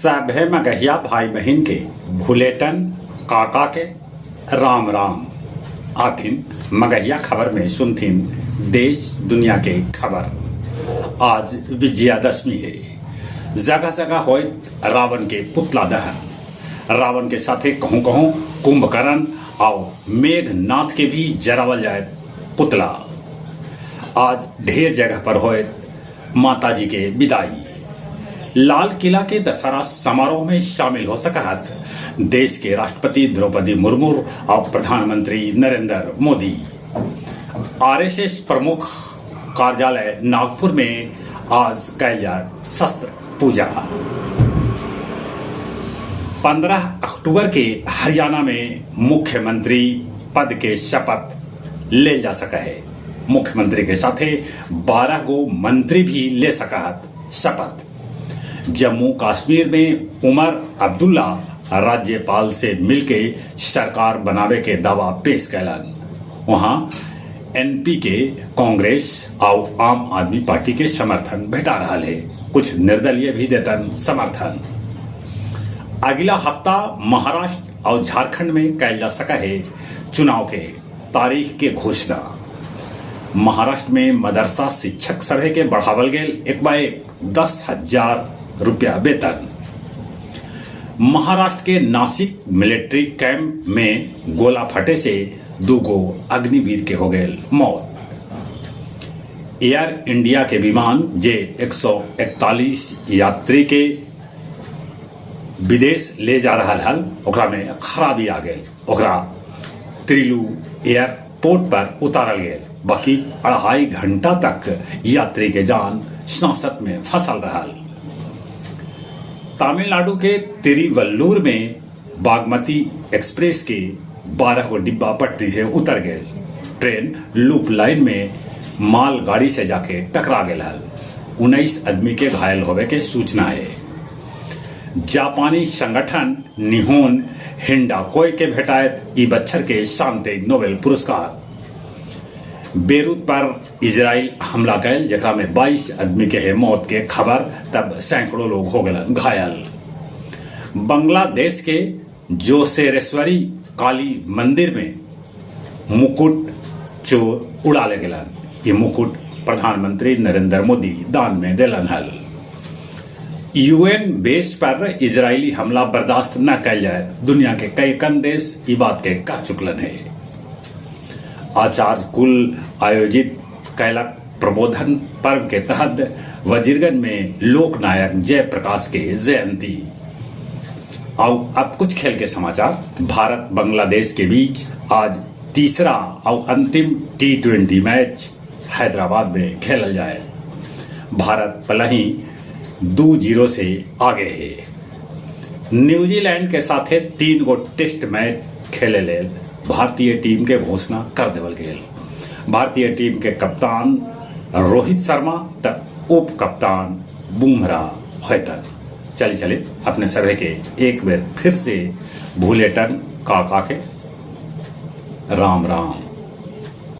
सभे मगहिया भाई बहिन के भुलेटन काका के राम राम। आथिन मगहिया खबर में सुनथिन देश दुनिया के खबर। आज विजयादशमी हे। जगह जगह होइत रावण के पुतला दहन। रावण के साथे कहूँ कहूँ कुंभकर्ण आउ मेघनाथ के भी जरावल जायत पुतला। आज ढेर जगह पर होयत माता जी के विदाई। लाल किला के दशहरा समारोह में शामिल हो सकत देश के राष्ट्रपति द्रौपदी मुर्मू और प्रधानमंत्री नरेंद्र मोदी। आरएसएस प्रमुख कार्यालय नागपुर में आज कैल जात शस्त्र पूजा। 15 अक्टूबर के हरियाणा में मुख्यमंत्री पद के शपथ ले जा सका है। मुख्यमंत्री के साथे 12 गो मंत्री भी ले सकत शपथ। जम्मू कश्मीर में उमर अब्दुल्ला राज्यपाल से मिलके सरकार बनावे के दावा पेश कैलन। वहां एनपी के कांग्रेस और आम आदमी पार्टी के समर्थन भेटा रहा है। कुछ निर्दलीय भी देतन समर्थन। अगला हफ्ता महाराष्ट्र और झारखंड में कैल जा सका है चुनाव के तारीख के घोषणा। महाराष्ट्र में मदरसा शिक्षक सभे के बढ़ावल गेल एक बाएक 10,000 रुपया वेतन। महाराष्ट्र के नासिक मिलिट्री कैंप में गोला फटे से दूगो अग्निवीर के हो गए मौत। एयर इंडिया के विमान जे 141 यात्री के विदेश ले जा रहा हल, ओकरा में खराबी आ गई। ओकरा त्रिलू एयरपोर्ट पर उतारल गेल, बाकी 2.5 घंटा तक यात्री के जान सांसत में फंसल रहल। तमिलनाडु के तिरुवल्लूर में बागमती एक्सप्रेस के 12 गो डिब्बा पटरी से उतर गए। ट्रेन लूप लाइन में मालगाड़ी से जाके टकरा गेल हल। 19 आदमी के घायल होवे के सूचना है। जापानी संगठन निहोन हिंडाकोय के भेटायत ई बच्छर के शांति नोबेल पुरस्कार। बेरूत पर इजराइल हमला कैल, जकरा में 22 आदमी के है मौत के खबर, तब सैकड़ों लोग हो गए घायल। बांग्लादेश के जोसेरेश्वरी काली मंदिर में मुकुट चोर उड़ा ले गेलन। ये मुकुट प्रधानमंत्री नरेंद्र मोदी दान में देलन हल। यूएन बेस पर इजरायली हमला बर्दाश्त न कैल जाए, दुनिया के कई कन देश ई बात के कह चुकलन है। आचार्य कुल आयोजित कैलक प्रबोधन पर्व के तहत वजीरगंज में लोकनायक जयप्रकाश के जयंती। और अब कुछ खेल के समाचार। भारत बांग्लादेश के बीच आज तीसरा और अंतिम टी20 मैच हैदराबाद में खेलल जाए। भारत पहले ही 2-0 से आगे है। न्यूजीलैंड के साथे 3 गो टेस्ट मैच खेले लेल भारतीय टीम के घोषणा कर देवल गेल। भारतीय टीम के कप्तान रोहित शर्मा त उप कप्तान बुमराह होतन। चले चले अपने सभी के एक बार फिर से भूलेटन काका के राम राम।